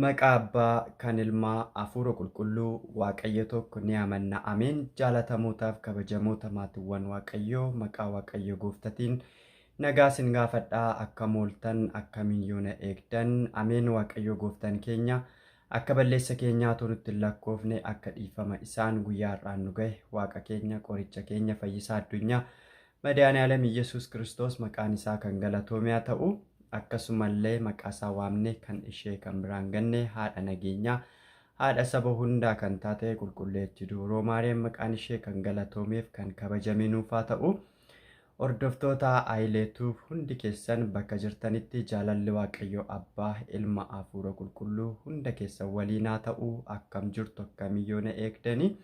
Maqaa Abbaa kan Ilmaa Hafuura Qulqulluu Waaqayyo tokko ni amanna. Ameen. Jaalatamootaaf kabajamoota maatiiwwan Waaqayyoo maqaa Waaqayyo gooftatiin nagaa isin gaafadhaa akkam ooltan akkamiin yoona eegdan. Ameen. Waaqayyo gooftaan keenya akka balleessa keenyaa otoo nutti hin lakkoofne akka dhiifama isaan guyyaa har'aan nu gahe Waaqa keenya qoricha keenya fayyisaa addunyaa Madaani'aalem Iyyasuus Kiristoos maqaan isaa kan galatoome haa ta'u. Akkasumallee maqaa isaa waamne kan ishee kan biraan ganne haadha nageenyaa haadha saba hundaa kan taate qulqulleettii Dubroo Maariyaam maqaan ishee kan galatoomeef kan kabajame nuuf haa ta'u. Hordoftoota Ayileetuuf hundi keessan bakka jirtanitti jaalalli Waaqayyoo Abbaa Ilma Hafuura Qulqulluu hunda keessan waliin haa ta'u. Akkam jirtu akkamiyyoo na eegdanii.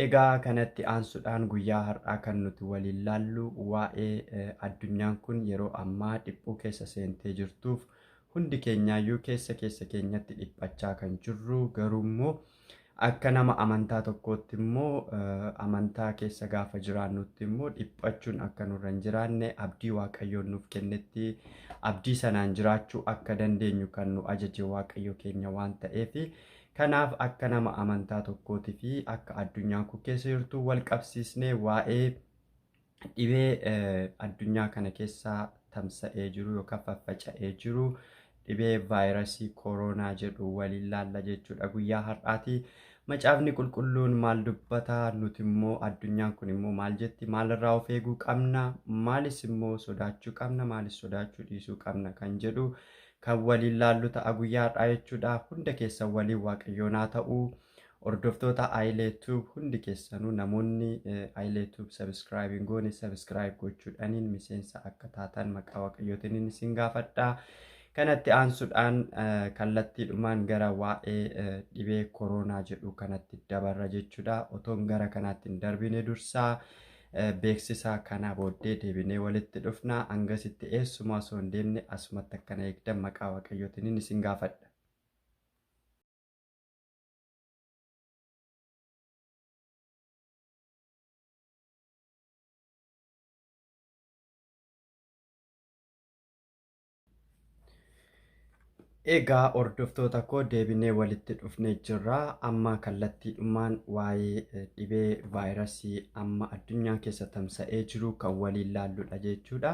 Egaa kanatti aansuudhaan guyyaa har'aa kan nuti waliin laallu waa'ee addunyaan kun yeroo ammaa dhiphuu keessa seentee jirtuuf hundi keenyaayyuu keessa keessa keenyatti dhiphachaa kan jirru garuu immoo akka nama amantaa tokkootti immoo amantaa keessa gaafa jiraannutti immoo dhiphachuun akka nurra hin jiraanne abdii Waaqayyoon nuuf kennetti abdii sanaan jiraachuu akka dandeenyu kan nu ajaje Waaqayyo keenya waan ta'eef kanaaf akka nama amantaa tokkootii fi akka addunyaan kun keessa jirtu wal qabsiisnee waa'ee dhibee addunyaa kana keessa tamsa'ee jiru yookaan faffaca'ee jiru dhibee vaayirasii koronaa jedhu waliin laalla jechuudha guyyaa har'aati. Macaafni qulqulluun maal dubbata? Nuti immoo addunyaan kun immoo maal jetti? Maalirraa of eeguu qabna? Maalis immoo sodaachuu qabna? Maalis sodaachuu dhiisuu qabna? Kan jedhu kan waliin laallu ta'a guyyaa har'aa jechuudha. Hunda keessan waliin Waaqayyoon haa ta'u. Hordoftoota Ayileetuub hundi keessanuu namoonni Ayileetuub subscribe hin goone subscribe gochuudhaaniin miseensa akka taatan maqaa Waaqayyootiin isin gaafadha. Kanatti aansuudhaan kallattiidhumaan gara waa'ee dhibee koronaa jedhu kanatti dabarra jechuudha. Otoon gara kanaatti hin darbine dursaa beeksisa kana booddee deebinee walitti dhufna. Hangasitti eessumaa osoo hin deemne asumatti akkana eegdan maqaa Waaqayyootiin isin gaafadha. Egaa hordoftoota koo deebinee walitti dhufnee jirra. Amma kallattiidhumaan waa'ee dhibee vaayirasii amma addunyaa keessa tamsa'ee jiru kan waliin laalludha jechuudha.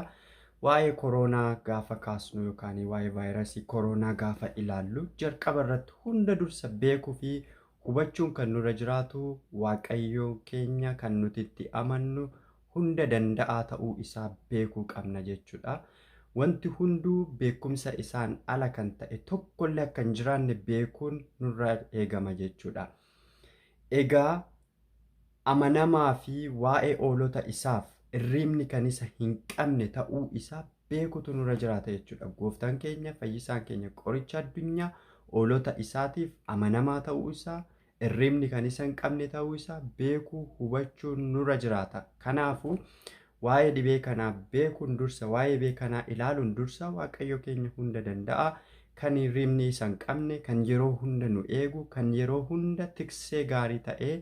Waa'ee koronaa gaafa kaasnu yookaan waa'ee vaayirasii koronaa gaafa ilaallu jalqaba irratti hunda dursa beekuu fi hubachuun kan nurra jiraatu Waaqayyo keenya kan nuti itti amannu hunda danda'aa ta'uu isaa beekuu qabna jechuudha. Wanti hunduu beekumsa isaan ala kan ta'e tokkollee akka hin jiraanne beekuun nurraa eegama jechuudha. Egaa amanamaa fi waa'ee oolota isaaf irriibni kan isa hin qabne ta'uu isaa beekutu nurra jiraata jechuudha. Gooftaan keenya fayyisaan keenya qoricha addunyaa oolota isaatiif amanamaa ta'uu isaa irriibni kan isa hin qabne ta'uu isaa beekuu hubachuun nurra jiraata. Kanaafuu waa'ee dhibee kanaa beekuun dursa waa'ee dhibee kanaa ilaaluun dursa Waaqayyo keenya hunda danda'a. Kan hirribni isa hin qabne, kan yeroo hunda nu eegu, kan yeroo hunda tiksee gaarii ta'ee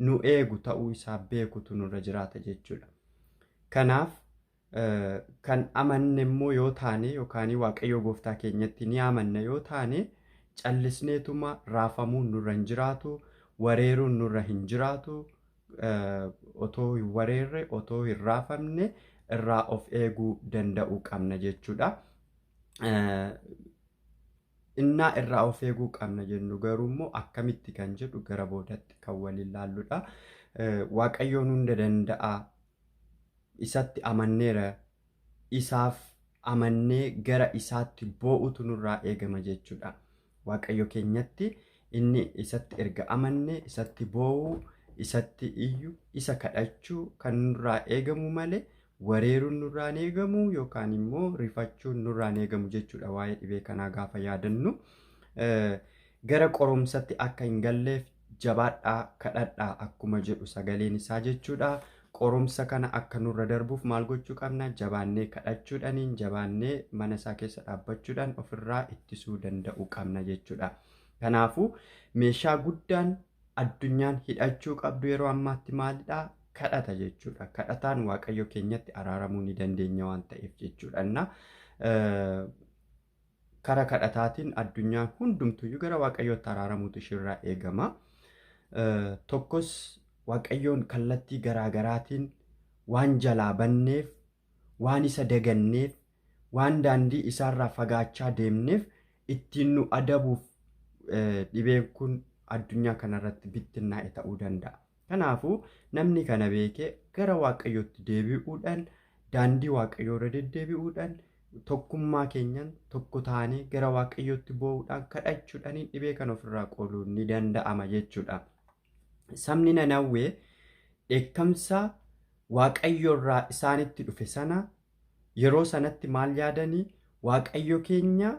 nu eegu ta'uu isaa beekutu nurra jiraata jechuudha. Kanaaf kan amanne immoo yoo taane yookaan Waaqayyo gooftaa keenyatti ni amanna yoo taane callisneetuma raafamuun nurra hin jiraatu, wareeruun nurra hin jiraatu, otoo hin wareerre, otoo hin raafamne irraa of eeguu danda'uu qabna jechuudha. Innaa irraa of eeguu qabna jennu garuu immoo akkamitti kan jedhu gara boodatti kan waliin laalludha. Waaqayyoon hunda danda'a. Isatti amanneera. Isaaf amannee gara isaatti boo'utu nurraa eegama jechuudha. Waaqayyo keenyatti inni isatti erga amanne isatti boo'uu, isatti iyyu, isa kadhachuu kan nurraa eegamu malee wareeruun nurraa hin eegamu yookaan immoo rifachuun nurraa hin eegamu jechuudha waa'ee dhibee kanaa gaafa yaadannu. Gara qorumsatti akka hin galleef jabaadhaa kadhadhaa akkuma jedhu sagaleen isaa jechuudha. Qorumsa kana akka nurra darbuuf maal gochuu qabna? Jabaannee kadhachuudhaaniin jabaannee mana isaa keessa dhaabbachuudhaan ofirraa ittisuu danda'uu qabna jechuudha. Kanaafuu meeshaa guddaan addunyaan hidhachuu qabdu yeroo ammaatti maalidhaa? Kadhata jechuudha. Kadhataan Waaqayyo keenyatti araaramuu ni dandeenya waan ta'eef jechuudha. Kara kadhataatiin addunyaan hundumtuyyuu gara Waaqayyootti araaramuutu ishirraa eegama. Tokkos Waaqayyoon kallattii garaagaraatiin waan jalaa banneef, waan isa daganneef, waan daandii isaarraa fagaachaa deemneef ittiin nu adabuuf dhibeen kun addunyaa kanarratti bittinnaa'e ta'uu danda'a. Kanaafuu namni kana beekee gara Waaqayyootti deebi'uudhaan, daandii Waaqayyoo irra deddeebi'uudhaan, tokkummaa keenyan tokko taanee gara Waaqayyootti boo'uudhaan kadhachuudhaan dhibee kan ofirraa qooluun ni danda'ama jechuudha. Sabni Nanawwee dheekkamsa Waaqayyoorraa isaanitti dhufe sana yeroo sanatti maal yaadanii? Waaqayyo keenya,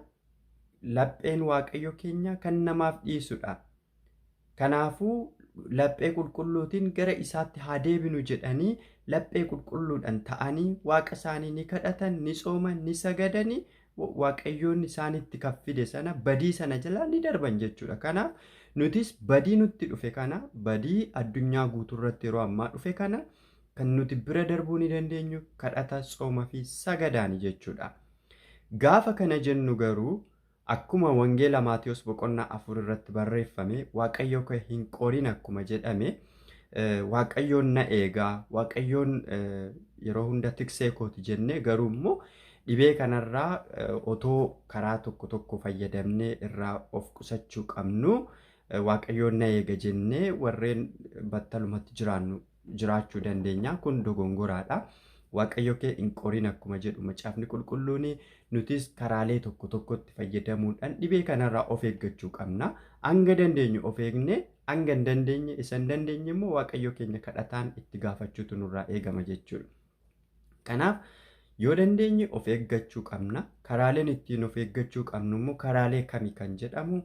lapheen Waaqayyo keenya kan namaaf dhiisudha. Kanaafuu laphee qulqulluutiin gara isaatti haa deebinu jedhanii laphee qulqulluudhaan ta'anii waaqa isaanii ni kadhatan, ni tsooman, ni sagadanii, Waaqayyoon isaanitti kan fide sana badii sana jalaa ni darban jechuudha. Kanaaf nutis badii nutti dhufe kana, badii addunyaa guutuurratti yeroo ammaa dhufe kana kan nuti bira darbuu ni dandeenyu kadhata, tsooma fi sagadaani jechuudha. Gaafa kana jennu garuu akkuma Wangeela Maatiyos boqonnaa 4 irratti barreeffame, Waaqayyo kee hin qorin akkuma jedhame, Waaqayyoon na eegaa, Waaqayyoon yeroo hunda tiksee kooti jennee garuu immoo dhibee kanarraa otoo karaa tokko tokko fayyadamnee irraa of qusachuu qabnu, Waaqayyoon na eega jennee warreen battalumatti jiraannu jiraachuu dandeenya. Kun dogongoraadha. Waaqayyo kee hin qorin akkuma jedhu macaafni qulqulluun, nutis karaalee tokko tokkotti fayyadamuudhaan dhibee kanarraa of eeggachuu qabna. Hanga dandeenyu of eegne, hanga hin dandeenye, isa hin dandeenye immoo Waaqayyo keenya kadhataan itti gaafachuutu nurraa eegama jechuudha. Kanaaf yoo dandeenye of eeggachuu qabna. Karaaleen ittiin of eeggachuu qabnu immoo karaalee kami kan jedhamu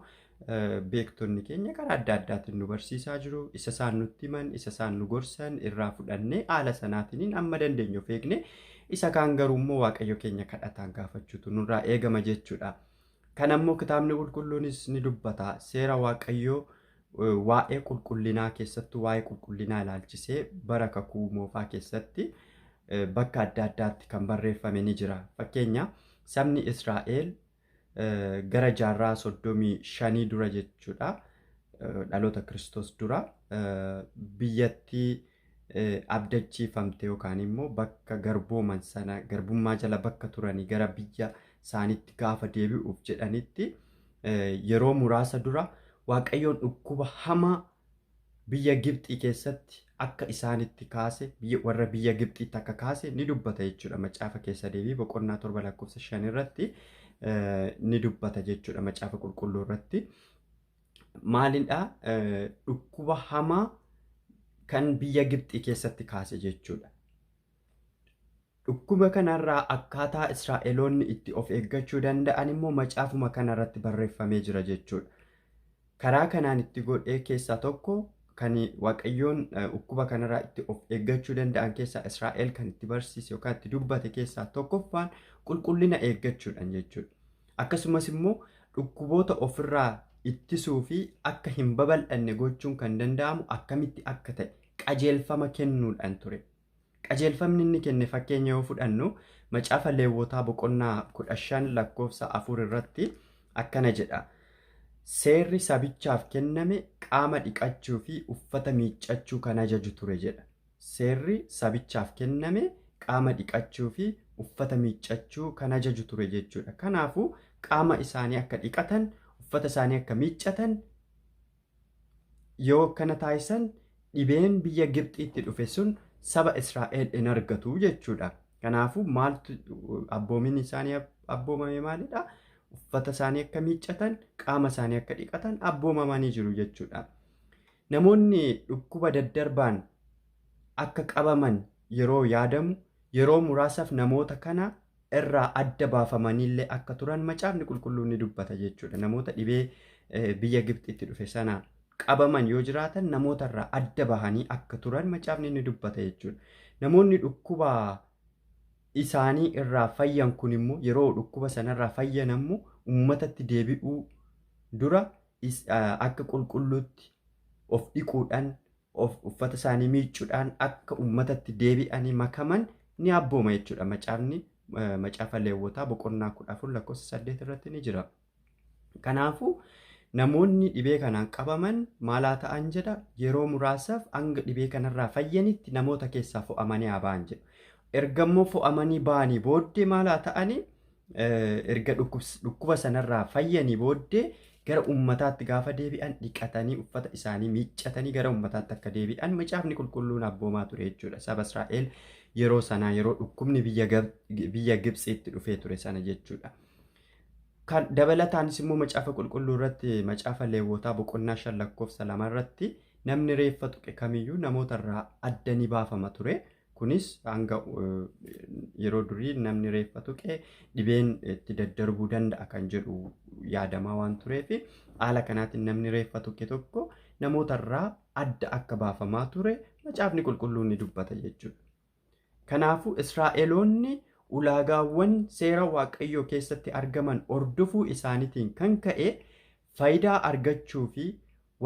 beektonni keenya karaa adda addaatiin nu barsiisaa jiru. Isa isaan nutti himan, isa isaan nu gorsan irraa fudhannee haala sanaatiin amma dandeenyu of eegne, isa kaan garuu immoo Waaqayyo keenya kadhataan gaafachuutu nurraa eegama jechuudha. Kana immoo kitaabni qulqulluunis ni dubbata. Seera Waaqayyoo waa'ee qulqullinaa keessattuu waa'ee qulqullinaa ilaalchisee bara kakuu moofaa keessatti bakka adda addaatti kan barreeffame ni jira. Fakkeenya sabni Israa'el gara jaarraa 35 dura jechuudha. Dhaloota Kiristoos dura biyyattii abdachiifamte yookaan immoo bakka garbooman sana, garbummaa jala bakka turanii gara biyya isaaniitti gaafa deebi'uuf jedhanitti yeroo muraasa dura Waaqayyoon dhukkuba hamaa biyya Gibxii keessatti akka isaanitti kaase, warra biyya Gibxiitti akka kaase ni dubbata jechuudha. Macaafa keessa deebii boqonnaa 7 lakkoofsa 5 irratti ni dubbata jechuudha macaafa qulqulluu irratti. Maalidha? Dhukkuba hamaa kan biyya Gibxii keessatti kaase jechuudha. Dhukkuba kanarraa akkaataa Israa'eloonni itti of eeggachuu danda'an immoo macaafuma kanarratti barreeffamee jira jechuudha. Karaa kanaan itti godhee keessaa tokko kan Waaqayyoon dhukkuba kanarraa itti of eeggachuu danda'an keessaa Israa'el kan itti barsiise yookaan itti dubbate keessaa tokkoffaan qulqullina eeggachuudhaan jechuudha. Akkasumas immoo dhukkuboota ofirraa ittisuu fi akka hin babal'anne gochuun kan danda'amu akkamitti akka ta'e qajeelfama kennuudhaan ture. Qajeelfamni inni kenne fakkeenya yoo fudhannu macaafa Leewwotaa boqonnaa 15 lakkoofsa 4 irratti akkana jedha. Seerri sabichaaf kenname qaama dhiqachuu fi uffata miiccachuu kan ajaju ture jedha. Seerri sabichaaf kenname qaama dhiqachuu fi uffata miiccachuu kan ajaju ture jechuudha. Kanaafuu qaama isaanii akka dhiqatan, uffata isaanii akka miiccatan yoo kana taasisan dhibeen biyya Gibxiitti dhufe sun saba Israa'el hin argatu jechuudha. Kanaafuu maaltu abboomiin isaanii abboomame maalidha? Uffata isaanii akka miiccatan, qaama isaanii akka dhiqatan abboomamanii jiru jechuudha. Namoonni dhukkuba daddarbaan akka qabaman yeroo yaadamu yeroo muraasaaf namoota kana irraa adda baafamaniillee akka turan macaafni qulqulluun ni dubbata jechuudha. Namoota dhibee biyya Gibxiitti dhufe sana qabaman yoo jiraatan namoota irraa adda bahanii akka turan macaafni ni dubbata jechuudha. Namoonni dhukkuba isaanii irraa fayyan kun immoo yeroo dhukkuba sanarraa fayyan ammoo uummatatti deebi'uu dura akka qulqulluutti of dhiquudhaan, of uffata isaanii miicuudhaan akka uummatatti deebi'anii makaman ni abbooma jechuudha. Macaafni macaafa Leewwotaa boqonnaa 14 lakkoofsa 8 irratti ni jira. Kanaafuu namoonni dhibee kanaan qabaman maalaa ta'an jedha, yeroo muraasaaf hanga dhibee kanarraa fayyanitti namoota keessaa fo'amanii haa ba'an jedhu. Erga immoo fo'amanii ba'anii booddee maalaa ta'anii, erga dhukkuba sanarraa fayyanii booddee gara ummataatti gaafa deebi'an dhiqatanii uffata isaanii miiccatanii gara ummataatti akka deebi'an macaafni qulqulluun abboomaa ture jechuudha. Saba Israa'el yeroo sanaa, yeroo dhukkubni biyya Gibxiitti dhufee ture sana jechuudha. Kan dabalataanis immoo macaafa qulqulluu irratti, macaafa Leewwotaa boqonnaa 5 lakkoofsa 2 irratti, namni reeffa tuqe kamiyyuu namoota irraa adda ni baafama ture. Kunis hanga yeroo durii namni reeffa tuqe dhibeen itti daddarbuu danda'a kan jedhu yaadamaa waan tureef, haala kanaatiin namni reeffa tuqe tokko namoota irraa adda akka baafamaa ture macaafni qulqulluun ni dubbata jechuudha. Kanaafuu Israa'eloonni ulaagaawwan seera Waaqayyoo keessatti argaman hordofuu isaaniitiin kan ka'e faayidaa argachuu fi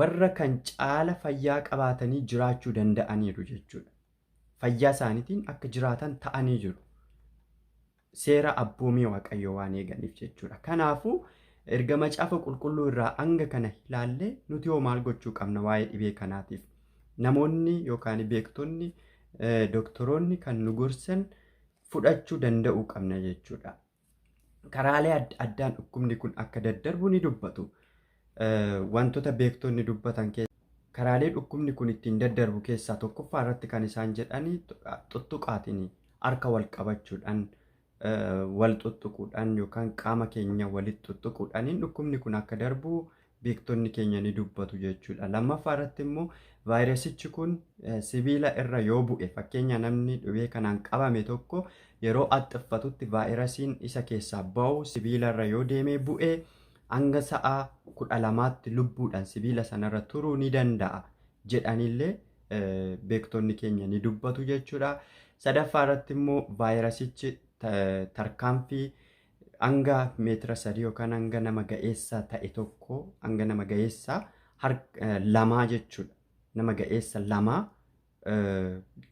warra kan caala fayyaa qabaatanii jiraachuu danda'aniiru jechuudha. Fayyaa isaaniitiin akka jiraatan ta'anii jiru. Seera abboomii Waaqayyoo waan eeganiif jechuudha. Kanaafuu erga macaafa qulqulluu irraa hanga kana ilaallee, nuti hoo maal gochuu qabna waa'ee dhibee kanaatiif? Namoonni yookaan beektonni, doktoroonni kan nu gorsan fudhachuu danda'uu qabna jechuudha. Karaalee adda addaan dhukkubni kun akka daddarbu ni dubbatu. Wantoota beektonni dubbatan keessaa, karaalee dhukkubni kun ittiin daddarbu keessaa tokkoffaa irratti kan isaan jedhani, tuttuqaatiin, harka wal qabachuudhaan, wal tuttuquudhaan yookaan qaama keenya walitti tuttuquudhaan dhukkubni kun akka darbu beektonni keenya ni dubbatu jechuudha. Lammaffaa irratti immoo vaayirasichi kun sibiila irra yoo bu'e, fakkeenya namni dhibee kanaan qabame tokko yeroo axxiffatutti vaayirasiin isa keessaa ba'u sibiila irra yoo deemee bu'e, hanga sa'a 12tti lubbuudhaan sibiila sanarra turuu ni danda'a jedhanillee beektonni keenya ni dubbatu jechuudha. Sadaffaa irratti immoo vaayirasichi tarkaanfii hanga meetira 3 yookaan hanga nama ga'eessa ta'e tokko, hanga nama ga'eessa lamaa jechuudha. Nama ga'eessa lamaa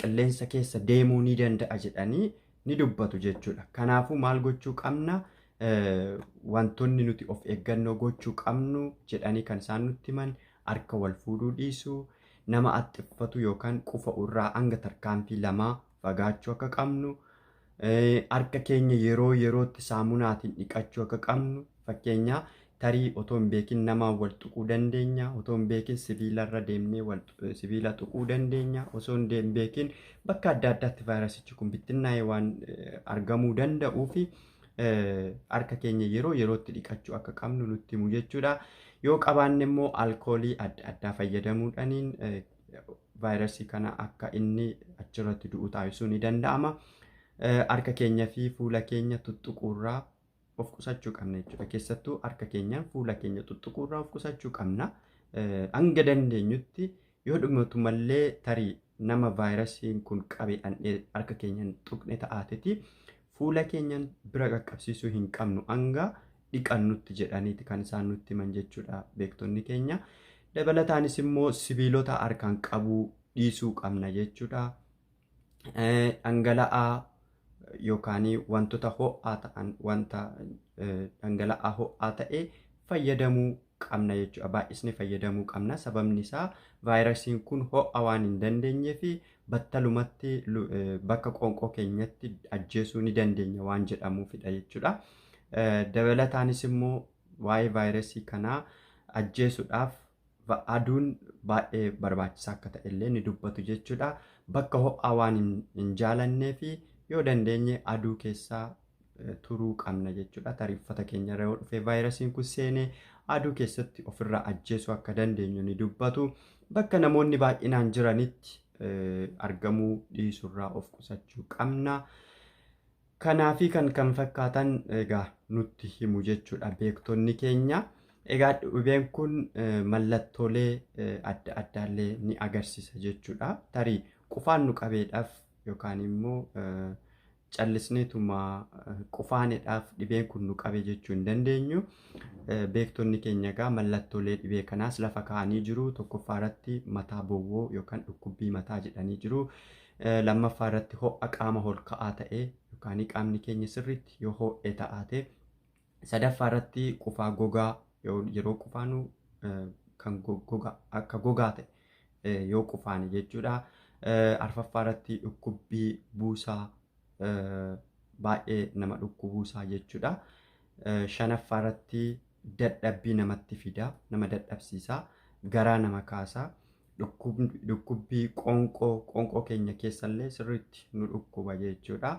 qilleensa keessa deemuu ni danda'a jedhanii ni dubbatu jechuudha. Kanaafuu maal gochuu qabna? Wantoonni nuti of eeggannoo gochuu qabnu jedhanii kan isaan nutti himan, harka wal fuudhuu dhiisuu, nama axxiffatu yookaan qufa'u irraa hanga tarkaanfii lamaa fagaachuu akka qabnu, harka keenya yeroo yerootti saamunaatiin dhiqachuu akka qabnu. Fakkeenya tarii otoo hin beekin namaan wal tuquu dandeenya, otoo hin beekin sibiilarra deemnee sibiila tuquu dandeenya, osoo hin beekin bakka adda addaatti vaayirasichi kun bittinnaa'ee waan argamuu danda'uu fi harka keenya yeroo yerootti dhiqachuu akka qabnu nutti himu jechuudha. Yoo qabaanne immoo alkoolii adda addaa fayyadamuudhaaniin vaayirasii kana akka inni achirratti du'u taasisuu ni danda'ama. Harka keenya fi fuula keenya tuttuquurraa of qusachuu qabna jechuudha. Keessattuu harka keenyaan fuula keenya tuttuquurraa of qusachuu qabna. Hanga dandeenyutti yoo dhumatu mallee tarii nama vaayirasiin kun qabe harka keenyaan tuqne ta'aateti, fuula keenyaan bira qaqqabsiisuu hin qabnu hanga dhiqannutti jedhaniiti kan isaan nutti himan jechuudha beektonni keenya. Dabalataanis immoo sibiilota harkaan qabuu dhiisuu qabna jechuudha. Dhangala'aa yookaan wantoota ho'aa ta'an, wanta dhangala'aa ho'aa ta'e fayyadamuu qabna jechuudha. Baay'isnee fayyadamuu qabna. Sababni isaa vaayirasiin kun ho'a waan hin dandeenyee fi battalumatti bakka qoonqoo keenyatti ajjeesuu ni dandeenya waan jedhamuufidha jechuudha. Dabalataanis immoo waa'ee vaayirasii kanaa ajjeesuudhaaf aduun baay'ee barbaachisaa akka ta'e illee ni dubbatu jechuudha. Bakka ho'aa waan hin jaalannee fi yoo dandeenye aduu keessaa turuu qabna jechuudha. Tarii uffata keenya irra yoo dhufe vaayirasiin kun seenee, aduu keessatti ofirraa ajjeesuu akka dandeenyu ni dubbatu. Bakka namoonni baay'inaan jiranitti argamuu dhiisurraa of qusachuu qabna. Kanaa fi kan kan fakkaatan egaa nutti himu jechuudha beektonni keenya. Egaa dhibeen kun mallattoolee adda addaallee ni agarsiisa jechuudha. Tarii qufaan nu qabeedhaaf yookaan immoo callisneetuma qufaaneedhaaf dhibeen kun nu qabe jechuu hin dandeenyu. Beektonni keenya egaa mallattoolee dhibee kanaas lafa kaa'anii jiru. Tokkoffaa irratti mataa bowwoo yookaan dhukkubbii mataa jedhanii jiru. Lammaffaa irratti ho'a qaama ol ka'aa ta'e yookaan qaamni keenya sirriitti yoo ho'e ta'aate. Sadaffaa irratti qufaa gogaa Yeroo qufaanu kan akka gogaa ta'e yoo qufaane jechuudha. Arfaffaa irratti dhukkubbii buusaa baay'ee nama dhukkubuusaa jechuudha. Shanaffaa irratti dadhabbii namatti fida, nama dadhabsiisa, garaa nama kaasa, dhukkubbii qoonqoo keenya keessallee sirriitti nu dhukkuba jechuudha.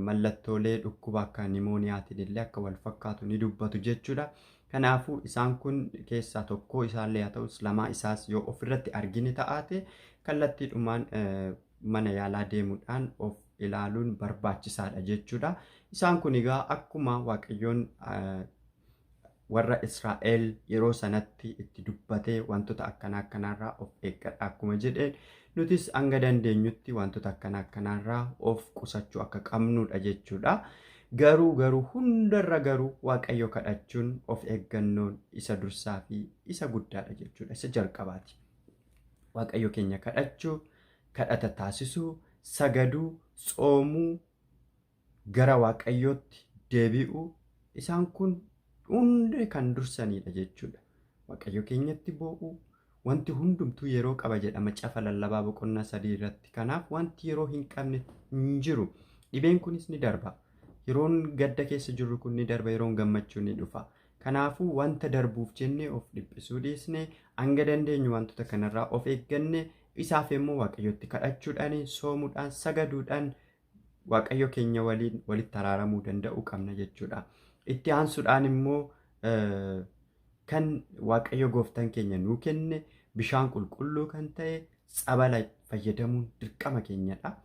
Mallattoolee dhukkuba akka nimooniyaatiin illee akka wal fakkaatu ni dubbatu jechuudha. Kanaafuu isaan kun keessaa tokko isaallee haa ta'us lamaa isaas yoo ofirratti argine ta'aate kallattiidhumaan mana yaalaa deemuudhaan of ilaaluun barbaachisaadha jechuudha. Isaan kun egaa akkuma Waaqayyoon warra Israa'el yeroo sanatti itti dubbatee wantoota akkanaa akkanaarraa of eeggadha akkuma jedheen nutis hanga dandeenyutti wantoota akkanaa akkanaarraa of qusachuu akka qabnudha jechuudha. Garuu hundarra garuu Waaqayyo kadhachuun of eeggannoon isa dursaa fi isa guddaadha jechuudha. Isa jalqabaati. Waaqayyo keenya kadhachuu, kadhata taasisuu, sagaduu, tsoomuu, gara Waaqayyootti deebi'uu isaan kun hundi kan dursanidha jechuudha. Waaqayyo keenyatti boo'uu wanti hundumtuu yeroo qaba jedha macaafa lallabaa boqonnaa 3 irratti. Kanaaf wanti yeroo hin qabne hin jiru. Dhibeen kunis ni darba. Yeroon gadda keessa jirru kun ni darba, yeroon gammachuu ni dhufa. Kanaafuu wanta darbuuf jennee of dhiphisuu dhiisnee hanga dandeenyu wantoota kanarraa of eegganne isaaf immoo Waaqayyotti kadhachuudhaan, soomuudhaan, sagaduudhaan Waaqayyo keenya waliin walitti araaramuu danda'uu qabna jechuudha. Itti aansuudhaan immoo kan Waaqayyo gooftaan keenya nuu kenne bishaan qulqulluu kan ta'e tsabala fayyadamuun dirqama keenyadha.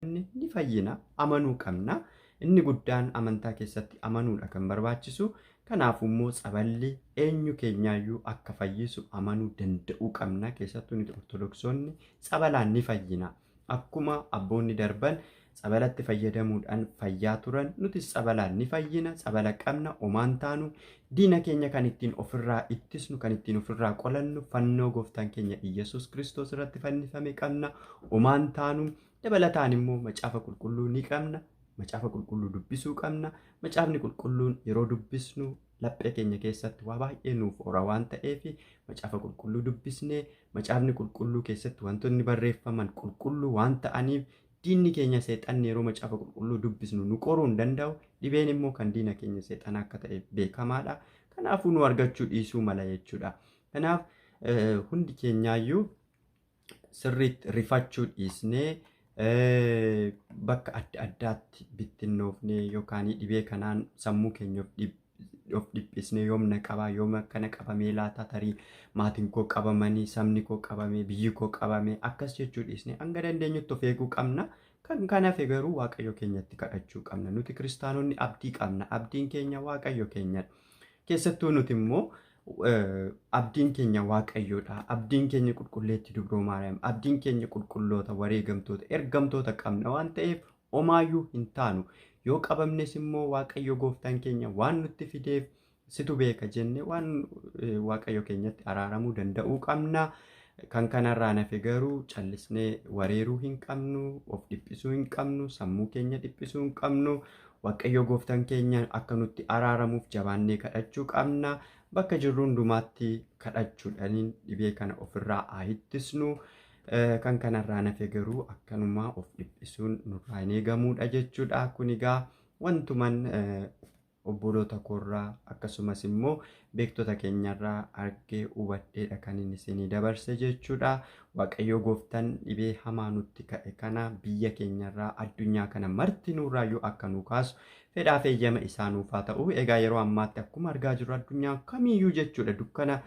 Ni fayyina, amanuu qabna. Inni guddaan amantaa keessatti amanuudha kan barbaachisu. Kanaafuu immoo tsaballi eenyu keenyaayyuu akka fayyisu amanuu danda'uu qabna. Keessattuu nuti Ortodoksonni tsabalaan ni fayyina. Akkuma abboonni darban tsabalatti fayyadamuudhaan fayyaa turan nutis tsabalaan ni fayyina. Tsabala qabna, omaan taanu. Diina keenya kan ittiin ofirraa ittisnu, kan ittiin ofirraa qolannu fannoo gooftaan keenya Iyyasuus Kiristoos irratti fannifame qabna. Omaan taanu. Dabalataan immoo macaafa qulqulluu ni qabna. Macaafa qulqulluu dubbisuu qabna. Macaafni qulqulluun yeroo dubbisnu laphee keenya keessatti waa baay'ee nuuf ora waan ta'eef macaafa qulqulluu dubbisnee macaafni qulqulluu keessatti wantoonni barreeffaman qulqulluu waan ta'aniif diinni keenya seexanni yeroo macaafa qulqulluu dubbisnu nu qoruu hin danda'u. Dhibeen immoo kan diina keenya seexana akka ta'e beekamaadha. Kanaafuu nu argachuu dhiisuu mala jechuudha. Kanaaf hundi keenyaayyuu sirriitti rifachuu dhiisnee bakka adda addaatti bittinnoofnee yookaan dhibee kanaan sammuu keenya of dhiphisnee yoom na qabaa, yoom akkana qabamee laata, tarii maatiin koo qabamanii, sabni koo qabamee, biyyi koo qabamee akkas jechuu dhiisnee hanga dandeenyutti of eeguu qabna. Kan hafe garuu Waaqayyo keenyatti kadhachuu qabna. Nuti kiristaanonni abdii qabna. Abdiin keenya Waaqayyo keenyadha. Keessattuu nuti immoo abdiin keenya Waaqayyoodha. Abdiin keenya qulqulleetti Dubroo Maariyaam. Abdiin keenya qulqulloota, wareegamtoota, ergamtoota qabna waan ta'eef omaayyuu hin taanu. Yoo qabamnes immoo Waaqayyo gooftaan keenya waan nutti fideef situ beeka jenne waan Waaqayyo keenyatti araaramuu danda'uu qabna. Kan kanarraa nafe garuu callisnee wareeruu hin qabnu, of dhiphisuu hin qabnu, sammuu keenya dhiphisuu hin qabnu. Waaqayyo gooftaan keenya akka nutti araaramuuf jabaannee kadhachuu qabna. Bakka jirru hundumaatti kadhachuudhaan dhibee kana ofirraa haa ittisnu. Kan kanarraa nafe garuu akkanumaa of dhiphisuun nurraa hin eegamuudha jechuudha. Kun egaa wantuman obboloota koorraa akkasumas immoo beektota keenyarraa argee hubadheedha kan inni isinii dabarse jechuudha. Waaqayyo gooftaan dhibee hamaa nutti ka'e kana biyya keenyarraa addunyaa kana marti nurraayyuu akka nu kaasu fedhaa fi eeyyama isaa nuuf haa ta'u. Egaa yeroo ammaatti akkuma argaa jirru addunyaan kamiyyuu jechuudha dukkana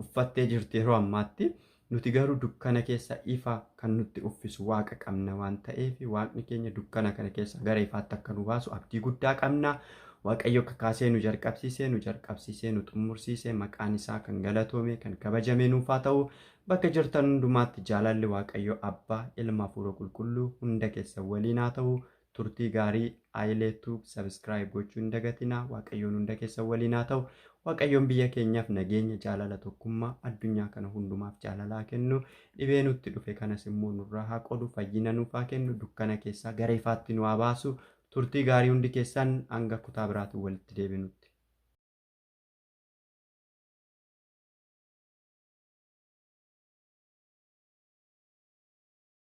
uffattee jirti yeroo ammaatti. Nuti garuu dukkana keessa ifa kan nutti uffisu Waaqa qabna waan ta'eef Waaqni keenya dukkana kana keessa gara ifaatti akka nu baasu abdii guddaa qabna. Waaqayyo kakaasee nu jalqabsiisee nu jalqabsiisee nu xumursiisee maqaan isaa kan galatoome kan kabajame nuuf haa ta'u. Bakka jirtan hundumaatti jaalalli Waaqayyo Abbaa Ilma Hafuura Qulqulluu hunda keessan waliin haa ta'u. Turtii gaarii Ayilee Tube subscribe gochuu hin dagatinaa. Waaqayyoon hunda keessan waliin haa ta'u. Waaqayyoon biyya keenyaaf nageenya, jaalala, tokkummaa addunyaa kana hundumaaf jaalalaa kennu. Dhibee nutti dhufe kanas immoo nurraa haa qodu, fayyina nuuf haa kennu, dukkana keessaa gara ifaatti nu haa baasu. Turtii gaarii hundi keessan hanga kutaa biraatiin walitti deebinutti.